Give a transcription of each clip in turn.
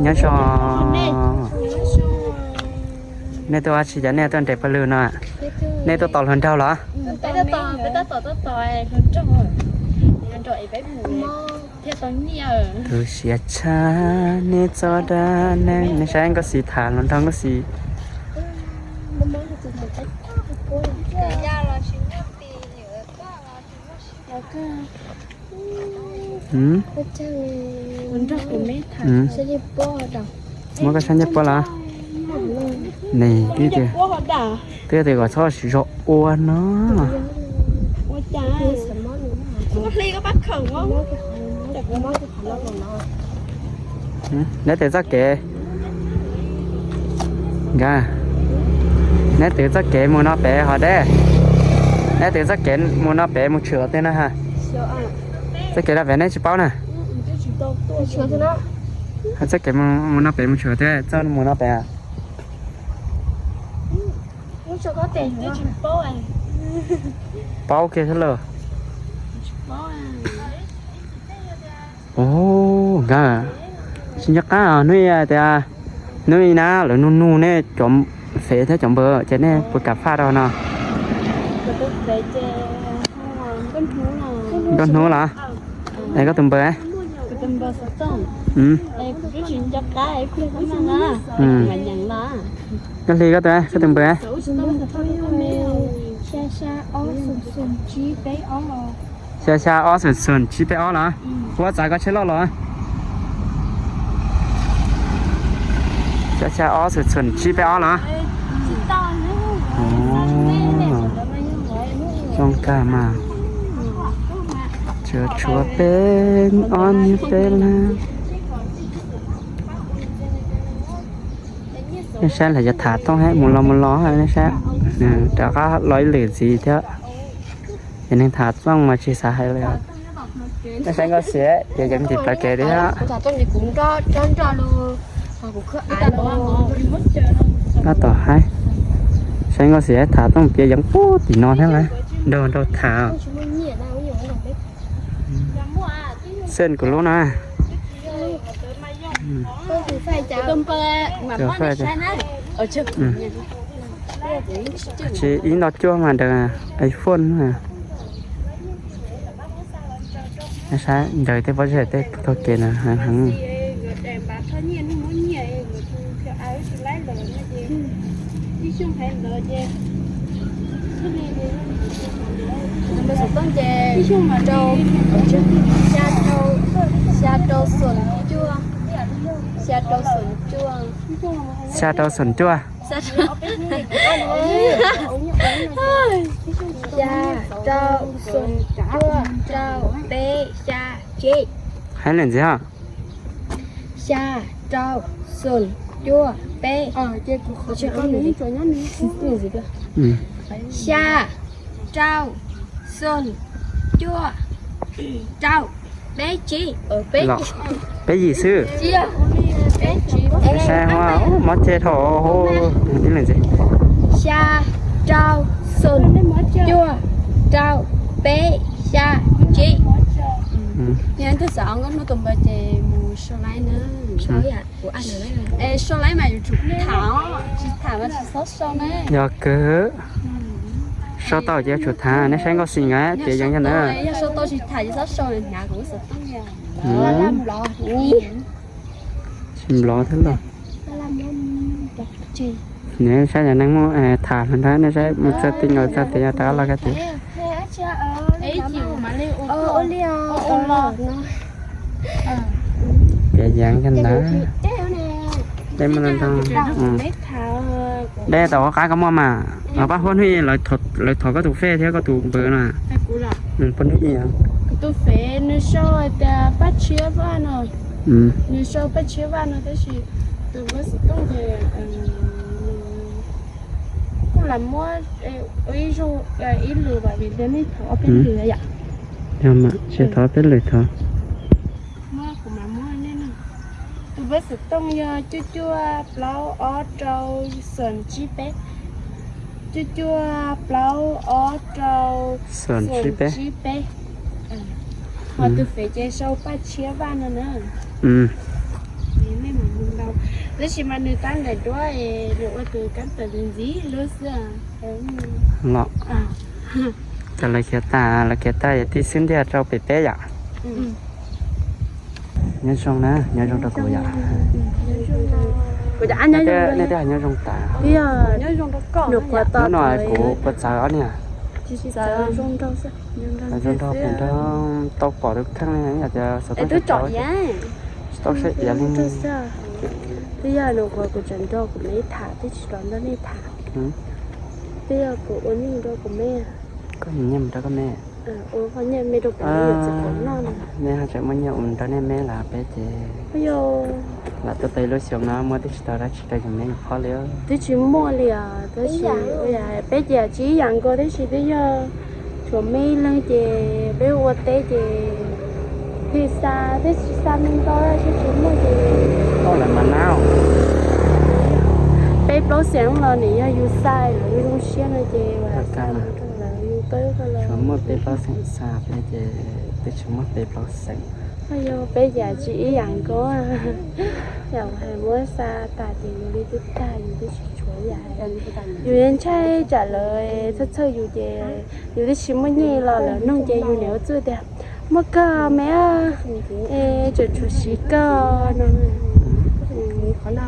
Nyob zoo. Nej tuaj ua tsi cas nej tuaj nres pawg lug no? Nej tuaj tos hluas nraug los? Tus siav tshaj nej txoj dab neeg, nej saib Nkauj Xis tham hluas nraug Nkauj Xis. Muab koj sab ncej puab los? Twb tias kom txhob siv zog ua no. Neb twv txoj kev, nkawd, neb twv txoj kev mus no pem hov deb. Neb twv txoj kev mus no pem mus tshwm qhov twg no ha? Txoj kev no pem neb tsis paub na. Txoj kev mus no pem mus tshwm qhov twg, txoj mus no pem? Paub kiag thiab lawm. Ua nkawd, tsis nco qab os, hnub i tias, hnub i na lawv nug nug nej cov fev thiab cov npawg ces nej puas kam faj rau no? Nkauj Hnub los? Es koj tus npawg? Koj hli koj tus, koj tus npawg? Xya xya ob xoom xoom tsib peb ob los? Ua txav koj tsheb loj los? Xya xya ob xoom xoom tsib peb ob los? Zoo kawg mas. Tshuav tshuav peb ob niag peb lab. Nej saib lawv yuav tham tooj thiab mus los mus los nej saib. Rov qab los ib lwm ntxiv thiab. Ces neeg tham tooj mas tsis xav hais li os. Nej saib Nkauj Xis ces yeej tim plawv kev thiab. Tab tom haib. Saib Nkauj Xis tham tooj ces yeej pub tim no thiab lawm. Nraug nraug tham. Xeej kuv lub na. Tsis ib nto cuaj mas ntawd iPhone na. Saib ntawd tej pob zeb tej taug kev na heev. Xya rau, xya rau xoom cuaj, xya rau xoom cuaj, xya rau xoom cuaj, xya rau xoom cuaj, rau peb xya tsib. Hais lawm ntxiv os. Xya rau xoom cuaj peb. Xya rau xoom cuaj rau peb tsib. Peb yim xwb. Saib mob ceg dhau. Xya rau xoom cuaj rau peb xya tsib. Yog twg xav nkauj hnub tus npawg ces mus sau laib na. Sau laib mas yuav tsum tham, tsis tham mas tsis txhob sau na. Yog kawg. Sau tau ces yuav tsum tham, nej saib Nkauj Xis nkawd ces yeej yog ntawd. Yog sau tau tsis tham ces txhob sau, hnyav kuv xov tooj. Tsis nplov thiab los. Neb saib cov neeg muaj tham hluas nraug, nej saib mus txog ti nkaus txog ti rov qab los kag tid. Piav yeev kag ntawd. Dej muaj ntau. Dej tau ua qab koj muaj mas, pab huab hnub i lawv thov koj tus fej thiab koj tus npawg no. Pab hnub i tus fej nws sau tias Paj Tshiab Vaj no. Nws sau Paj Tshiab Vaj no tab sis tus npawg xov tooj ces kuj lam muab ib zaug ib lwm vam vim tias nej thov ob peb lwm yom. Yog mas, tsis thov peb lwm thov. Tus npawg xov tooj yog cuaj cuaj plaub ob rau xoom tsib peb, cuaj cuaj plaub ob rau xoom tsib peb. Ho tus fej ces sau Paj Tshiab Vaj no na. Tab sis mas nws tab ntais duab es nws ua tus kab tawm ntxiv ntxiv lub xwb. Los, ces lawv khiav tas, lawv khiav tas yog tij xwb ntiag rau pem peb yom. Nyob zoo na, nyob zoo rau kuv yom. Nej twb hais nyob zoo tas. Hnub no kuv puas txawv os niam? Txawv nrog, kuv nrog tau pom tus kheej li yom, tias xov tooj tsis tau saib iav li. Twb yog nws qhuav kuv tseem nrog kuv me tham, twb tsis los nrog nej tham. Twb yog kuv ua nyiaj rau kuv me. Koj ua nyiaj mus rau koj me? Ua nyiaj me rau kuv me, nej ho tseem muaj nyiaj ua nrog nej me lawm, peb ces lam tuaj tau ib lub xyoo no muaj twb tsis tau dab tsi rau yus me yus phob li. Twb tsis muaj li os, tab sis peb ces tsis ib yam nkaus, tab sis twb yog tshuav me leeg ces peb ua teb ces pheej xa, twb tsis xa me ntau, tsis tsis muaj ces peb plaub xeem los nim yog yus xa lawv zoo siab no ces lawv yus tau. Muaj peb plaub xeem xa peb ces twb tsis muaj peb plaub xeem. Yog peb ces tsis ib yam nkaus, yam hais muab xa tas ces yus li twb tag, yus twb tsis tshuav yam. Yus yeej ntshai tsam lawv txhawj txhawj yus ces yus twb tsis muaj nyiaj los lawv nug ces yus niam ua txuj tias muaj kawg me, es tseem tshuav siv kawg no. Qhov no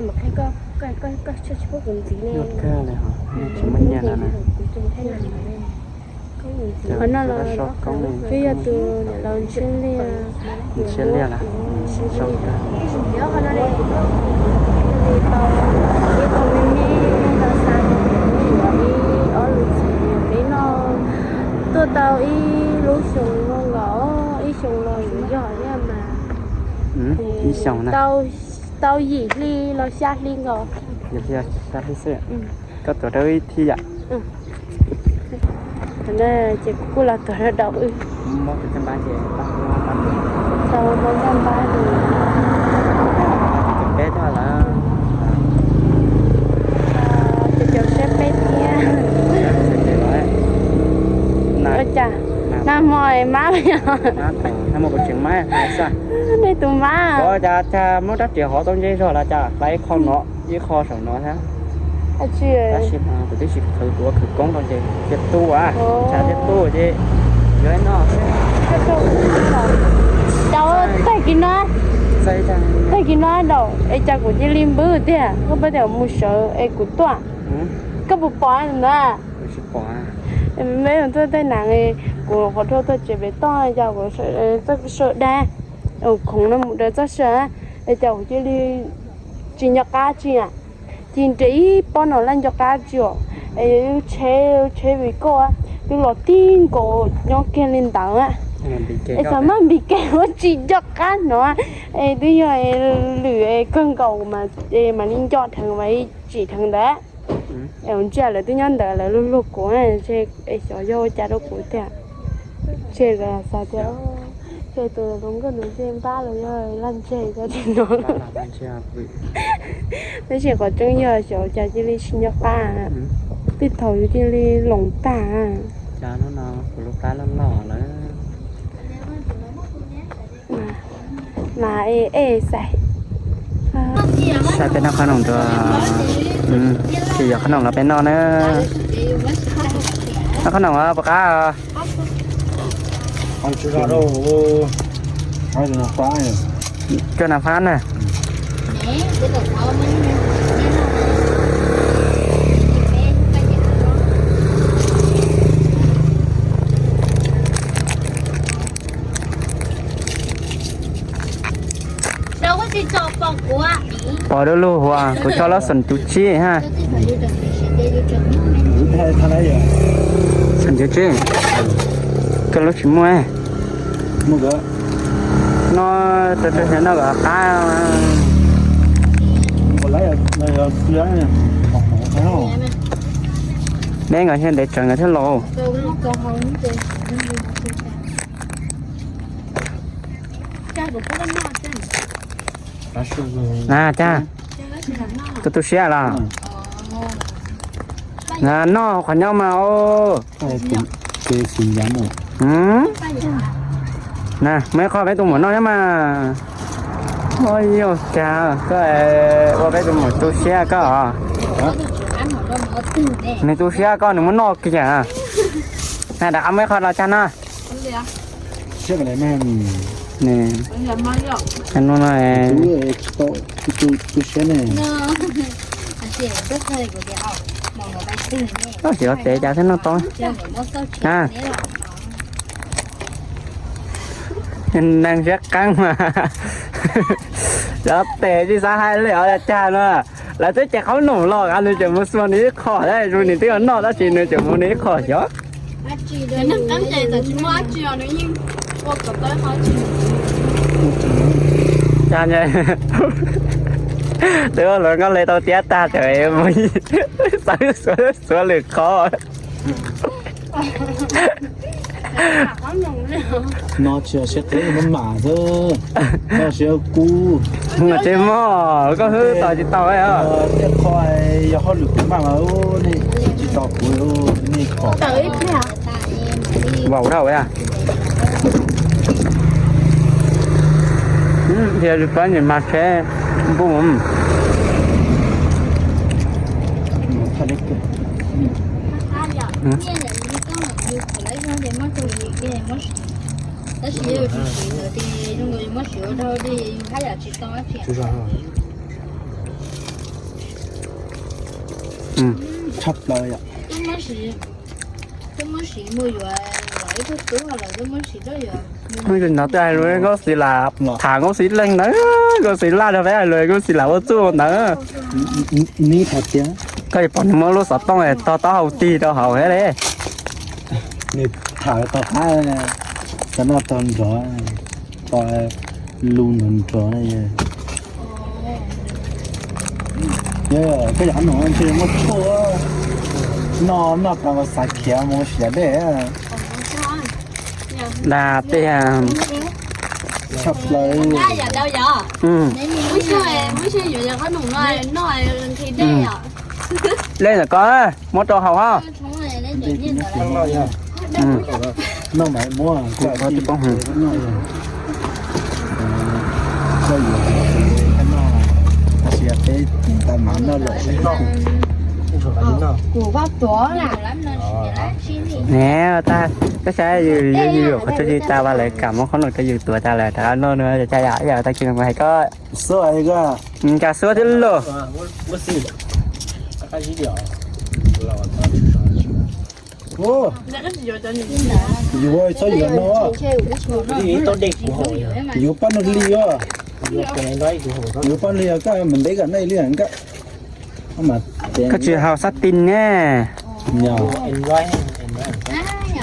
los twb yog tus niam laus Ntshiab Liaj, Ntshiab Liaj lawm. Tau ib qho me me los xa rau peb, ib ob lub txiv peb noj tuaj tau ib lub xyoo no los ib xyoo los yuav yog thiab mas. Ib xyoo na. Tau yim hli los xya hli nkaus. Yim hli los xya hli xwb. Koj tuav rau wb thiab yom? Ces kuv kuj los tuav rau wb. Tau npau npab li. Peb tag lawm. Ces caum saib peb thiab. Ua cas nag hmo mab, nej tus mab. Ua cas cas muab rab riam hov tau nce zog los cas hlais ib qho no ib qho saum no thiab. Tab sis mas kuv twb tsis khwv, kuv ua khwv koob rau ces thiaj tu, cas thiaj tu ces yuav no. Tag kis no, tag kis no dau es cas kuv cia li npwb tiag, koj puas tias mus sawv es kuv tuaj? Koj puas pom ntawd? Peb tuaj tej na, kuv qhov rau tuaj tsev pem toj, cas kuv txoj saw dag, khoov no mus daws txoj saw, es cas kuv cia li tsis nco qab tsi na. Ces nres ib pob no laj nco qab tsi os, es tsheb, tsheb vim koj twb los tib nkaus nyob kiag li ntawd, es xav maj npis kiag ua tsis nco qab no, es twb yog lwm kawg nkaus mas li nco dheev mas tsim dheev ntawd. Es ua ntsia lawv twb nyob ntawd lawv luag luag kuv, es xyov yog ua cas rau kuv tiag. Ntshe lawv xav tias ntshe tus hluas nkauj nws ntshe npab los yog laj ntseg cov tsis no. Tab sis qhov tseeb yog xyov cas cia li tsis nco qab, tej thaum yus cia li loos tag. Mas ej xais, xais peb noj qhob noom dua, tsis yog qhob noom los peb noj na. Noj qhob noom puas qab? Coj nas fab na. Pom du lug huas, kuv tso lub xoom cuv tsib ha. Xoom cuv tsib, koj lub tsis muaj. No, rau rau xyov noj kom qab. Neb nkawd thiaj ntev tsawv nkawd thiaj los. Na cas, tu tu siab los? Na noj qhov nyob mas os. Na muaj ib qho peb tus muam noj nyob mas. Ua cas koj ua peb tus muam tu siab koj? Nws tu siab koj nws muab noj kiag. Na rov qab muab ib qho los cag no. Koj tsis los tes cas thiab noj tau. Neeg siab qeeb mas. Cov tes tsis xav hais li os, cag no. Lawv twb cais qhob noom los nws tseem mus xuas nws ib qho, nws twb noj tab sis nws tseem mus nws ib qho xyov. Twb ua luag nkauj hle tau tiab tag tawm mus xav xuav lwm qhov. No tsis yog siab qeeb, mam mam xwb, koj siab kub. Tsis muaj, koj hwb tau tsis tau. Tej qho yog hauj lwm kuv maj mas nej tsis tau kuv, nej pom. Vau dhau. Thiaj li pab nyias mag tsheb npuj. Tshaj plaws yom. Hnov tej hais lus Nkauj Xis lam tham Nkauj Xis leej ntawd, Nkauj Xis laj rau peb hais lus Nkauj Xis lam ua txuj ntawd. Neb tham tias koj yuav pom nws muab lub xov tooj tog taub hau tig rau hauv thiab li. Nws tham tog qab, tog noj tog nrov, tog lus nrov nrov na. Koj yam no ntshe muaj tshuaj, noj noj tas mas xav khiav mus siav dej. Dag tiag. Tshaj plaws. Dej ntawm ko muab rau haus hos. Noj mas muab kuv qhov tsis poob hwv. Koj yuav tab mas noj lawm. Kuv vaj tuav na. Ne, tab sis yus yus qhov tsuj si tas vas lawv kam muab qhob noom rau yus tuav tas lawm rov noj no cas yam yam tag kis no hais koj. Xub hais koj. Cas xub thiab lauj. Yuav txhob yuav no. Yuav pab nug li os. Yuav pab nug li os, koj mas ntev kam nej li nkaj. Koj tsis haus xab tis ne?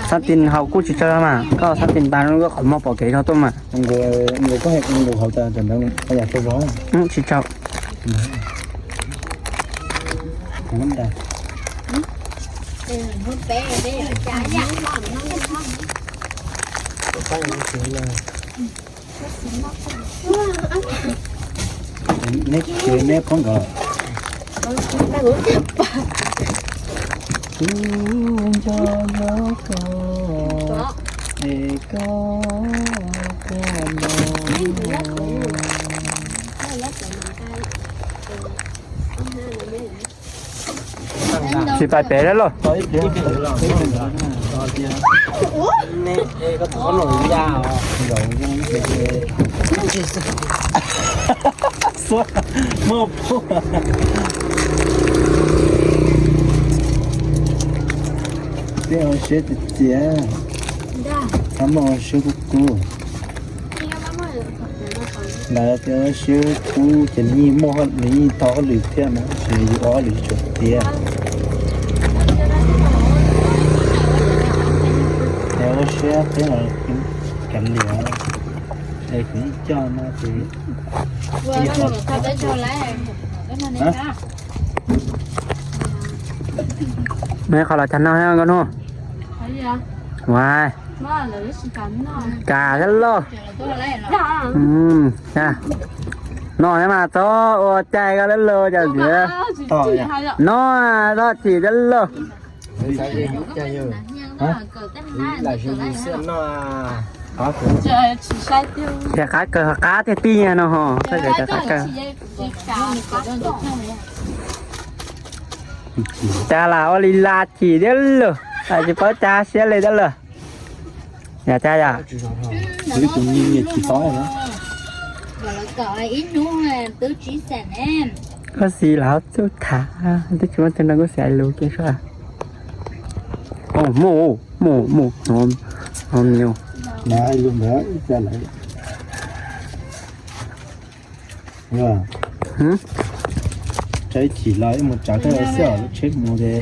Xab tis haus kuj tsis tsawg mas, koj xab tis tas koj qhov muag pom kev rau tuaj mas. Tsis tsawg. Neb tsis neb phob nkaus. Kuv nco nco koj es koj quaj los. Tsis pais pem lawm lauj. Muaj phuaj. Peb ua siab tiag tiag. Txhob muaj ua siab kub kub. Lawv tias ua siab kub ces nws yeej muaj, nws yeej tau hauj lwm thiab mas, tab sis yus ua hauj lwm tsis tshua tiav. Es ua siab peb los kav liam, es kuv yeej coj no ces. Muaj ib qho los tag noj thiab nkauj hnub. Ua, kam thiab lauj. Noj thiab mas txhob ua cai koj thiab lauj cov ntxwv. Noj txhob chim thiab lauj. Thiab qab kawg, qab tiag tiag no ho, txoj kev qab kawg. Cas lam ua li laj chim thiab lawm, tsis paub cas siab li thiab lawm. Yog cas yom? Koj xis lam txuj tham, twb tsis muaj tug nrog koj xis hais lus kiag sua. Mus, mus, mus, mus. Tsav chim los ib mus tsav koj xwb os, lub tsheb mus ces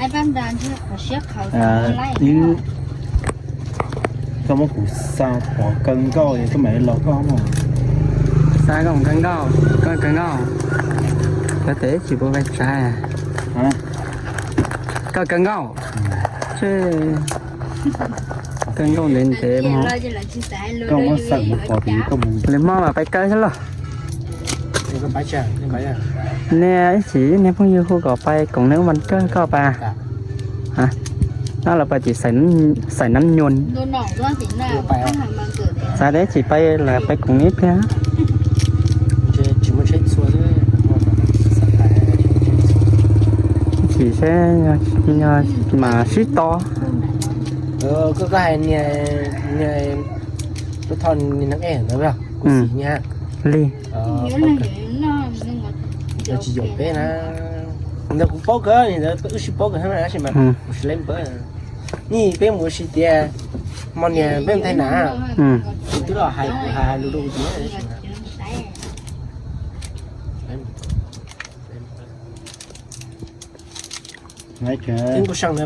koj muab kuv xa pov kawg nkauj es koj mam li los koj. Xa koj mus kawg nkauj, koj kawg nkauj. Cov tes ib tsis puas pais tsav. Koj kawg nkauj. Kawg nkauj ntev ntev mog. Lwm hmo mam pais kawg xwb los. Niag ib tsis niag phooj ywg hu kom pais koom neb ua kawg koj pas. Nab los pais tim xais nab nyuas. Xav tias ib tsis pais lawm pais koom neb ib pliag. Ib tsis seb mas sib tos. Koj hais niag, lub thoj niag neeg ej ntawd, kuv xis niag li. Tsis yog peb na. Ntawd kuv paub kawg, ntawd wb sib paub kawg thiab na, tab sis mas kuv sis leb npawb. Nij peb mus ua si tias hmo niag peb mus thaij nas, kuv twb los hais kuv hais lus rau kuv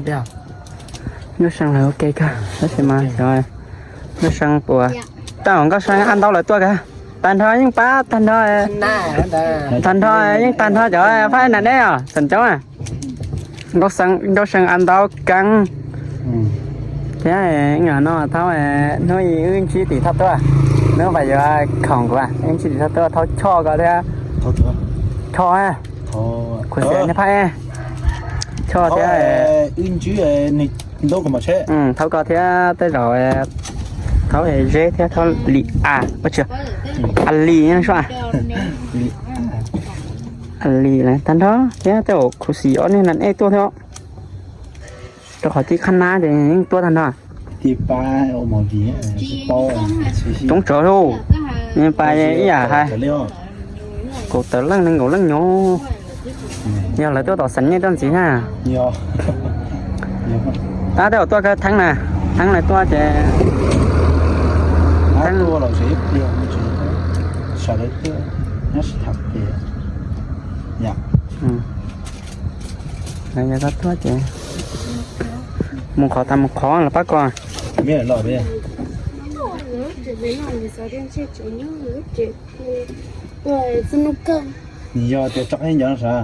tias Nkauj Seej lawv ua ke kawg, tab sis mas cov Nkauj Seej puas tau, Nkauj Seej a ntau lawv tuaj kawg, tag nrho yeej pab tag nrho, tag nrho yeej tag nrho cov phab nas deb os, txawm coob. Nkauj Seej a ntau keeb thiab. No thaub hnub wb ntsib tim thoj tuaj, hnub pas yuav khoom kuv, wb ntsib tim thoj tuaj, thaub choj ko thiab. Choj, kuv xav niag phab choj thiab. Thaub ko thiab tej zaum thaub zeb thiab thaub li a, a li sua, a li tag nrho thiab tej zaum khuv xim ob niag nas ej tuaj thiab. Rau qhov tib qhab nab ces yeej tuaj tag nrho. Coob tsawv lauj, pas ib yam hais kaum tawm leej nees nkaum leej nyob. Yog lawv tuaj tom xeem nyej tuaj ntxiv na. Tab tej zaum tuaj kawg theeb na, theeb lawv tuaj ces theeb. Yog koj tuaj ces mus qhov tas mus qhov los pab koj. Yog tias tso qaib nco sav.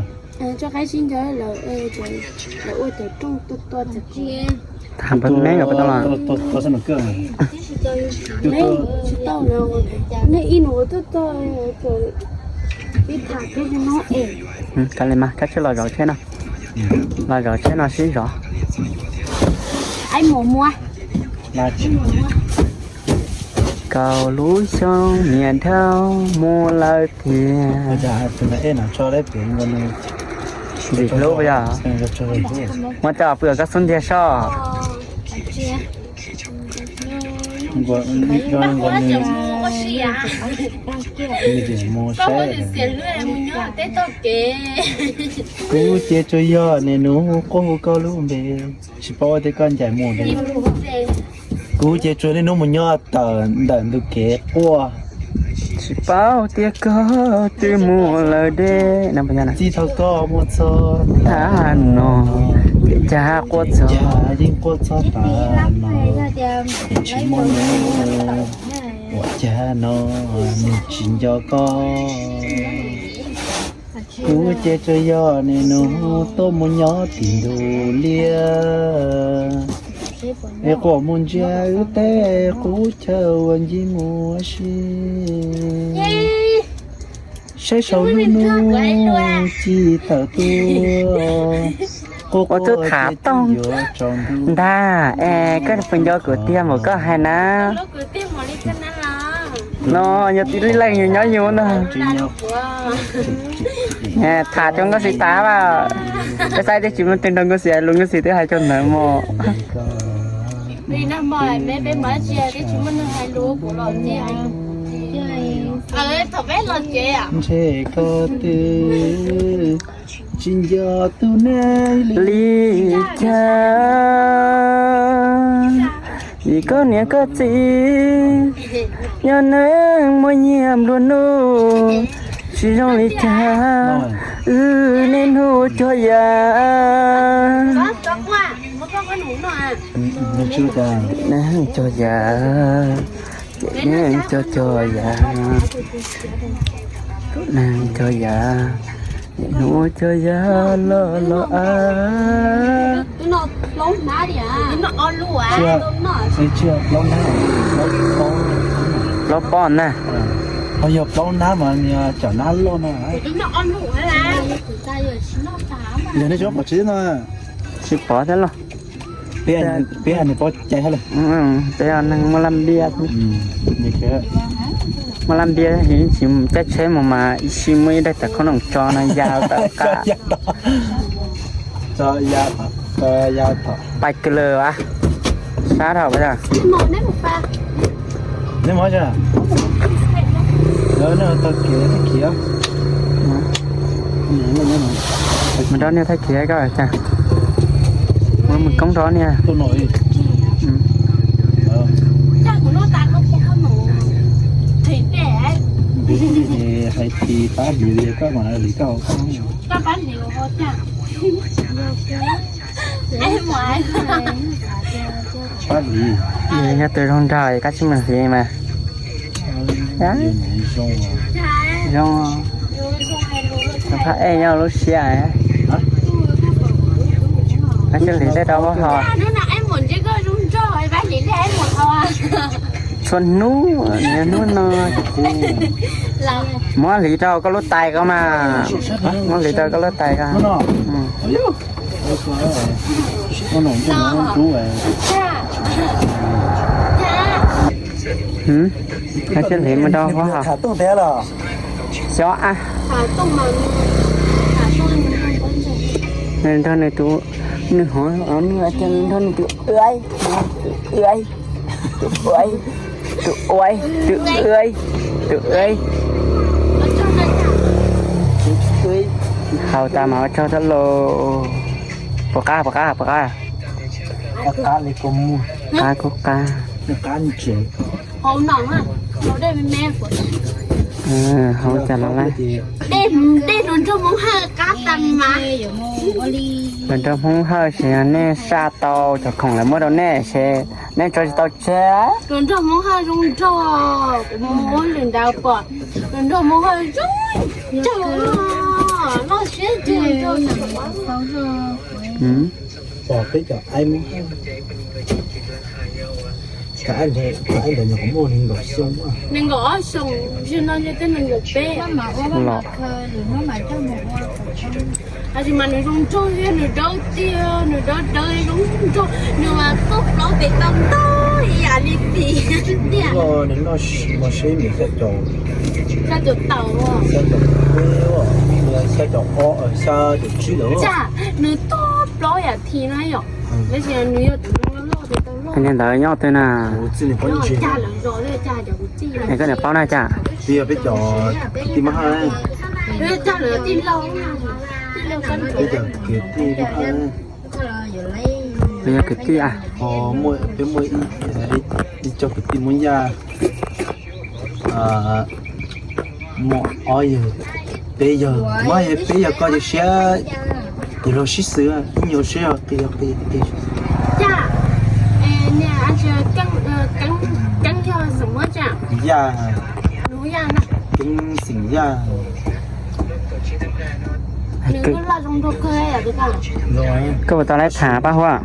Tso qaib sib nco lawm, lawv ua cov rooj tuaj tuaj. Tham npawg me kom pab tau los. Tsis tau, nej ib nus tuaj tuaj, ib tham peb no es. Kav liam mas, kav tsij los zov tsheb no. Los zov tsheb no sib zov. Kaum lub xyoo niam dhau mus lawm tiag. Ntxim hlub yog. Muab coj pw koj xub ntiag soj. Kuv ces tsuas yog niam nus quaj hu koj lub npe, tsis paub tias koj ncaim mus li. Kuv ces tsuas niaj hnub mus nyob tawm ntawm ntug kev quaj, tsis paub tias koj twb mus lawm deb. Txij thaum koj mus txog tag no, cas quaj txog, yeej quaj txog tas no, tsis muaj nub, ua cas no nws tsis nco koj. Kuv ces tsuas yog niam nus tuaj mus nyob tim ntug liaj, es quaj mus ntsia wb tej qub chaw uas ncig mus ua si. Saib saum lub nub ci tawm tuaj, quaj quaj txog tham tau ntag. Es koj puas nco kuv tiag npaum koj hais na? No yog tib lub leej yus nyob yus no. Tham rau Nkauj Xis tas as. Peb saib twb tsis muaj twg nrog Nkauj Xis hais lus, Nkauj Xis twb hais rau ntawd mog. Ntshe koj twb tsis nco tus neeg li cas, vim koj niam koj txiv yog neeg muaj nyiaj nplua nuj, tsis zoo li cas wb niaj hnub cog yam. Neeg cog yam, ces neeg cog cog yam, neeg cog yam, niaj hnub cog yam los los as. Plaub nab na. Ho yog plaub nab mas cov nab loj no. Yog nej tsob pom tsis no. Tsis pom thiab los. Peb hais nws pab cai thiab lawm. Peb neeg muaj laj npiab, muaj laj npiab tsis caij tsheb mus mas ib sij muaj ib daim tawv khoom noom tso no ya tawm qab. Pais kawg lawm as, sab dhau. Neb mus tso. Lawv nej tau kev thaij khiv. Mus nrog niag thaij khiv koj cas. Mus koob nrog niag. Hais tias pab hliv li koj mas hliv koj. Pab hliv. Yog tus zoo nraug koj tsis mus hliv mas. Zoo, phaj ej nyob lub siab. Koj tsis hliv tej rau hauv. Txhua hnub, hnub no muab hliv rau koj lub tais ko mas. Muab hliv rau koj lub tais ko. Koj tsis hliv mus rau hauv. Xyov a. Nws nrog nws tus, nws hov, nws nrog nws tus, tus, tus, tus, tus, tus, haus tas mas ua tsaug thiab lauj. Puas qab, puas qab, puas qab? Qab kuj qab. Haus cas los lawm. Hluas nraug Hmoob Hawj ces nej saj tau cov khoom lawv muab rau nej ces nej tso tsis tau tseg. Hluas nraug Hmoob Hawj zoo nraug, kuv mus ua lwm nraud pom hluas nraug Hmoob Hawj zoo nraug, loj siab nraug. Pom peb cov aib Hmoob Hawj, cov aib ntawd nyuam qhuav muaj nees nkaum xyoo, nees nkaum ob xyoo, zaum no ntshe twb nees nkaum peb los. Tab sis mas nws zoo nraug thiab, nws dawb tiag, nws dawb dawb zoo nraug, nws mas tuaj plaub tes tau ntau ib yam li tis tiag. Nws noj mos seb nws xya caum, xya caum peb, xya caum ob, xya caum tsib lawm. Nws tuaj plaub yam thi no yom. Tab sis nws yog tus loj tes tau loj. Niag ntawd nyob twg na? Cag lawv zos, cag cov kwv tij. Es koj niam paub na cas? Twb yog peb cov kwv tij Hmoob Hawj. Cag lawv tij laug, tij laug, peb cov kwv tij Hmoob Hawj. Nws yog kwv tij a? Peb muaj ib co kwv tij Hmoob Yaj, muaj ob yawg, peb yawg, muaj peb yawg ko ces siab, ces luag sib xws, ib nyuag siab qi qi qi. Yaj, Keeb xeem Yaj. Koj puas tau laiv tham Paj Huab?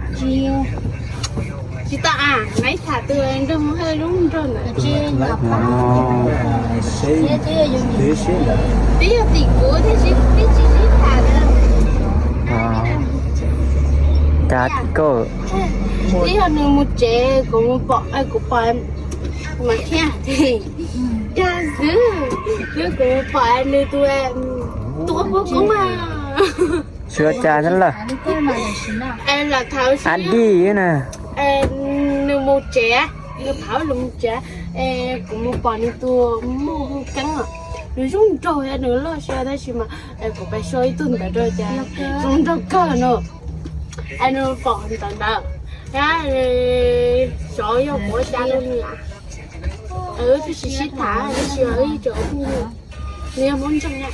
Tsis tau, laiv tham tus nraug Hmoob Hawj zoo nraug ntawd. Twb yog tim kuv thiab, tsis, twb tsis sib tham na. Cas koj, twb yog nws mus tsev, kuv mus pom, kuv pom mas thiab. Xwb, xwb kuv pom nws tus, tus qub koob mas. Xyov cas thiab lawm. Lam thov a dij na. Nws mus tsev, nws phav lus mus tsev, kuv mus pom nws tus muaj hu keeb os. Nws zoo nraug thiab nws loj siab tab sis mas kuv pais so ib tug ntawd rau cas zoo nraug kawg no. Nws pom ntawd ntawd, xyov yog kuv ua cas rau nws. Wb twb tsis sib tham tab sis wb yeej tseem ua phooj ywg. Nws yog Hmoob Ntxoog na.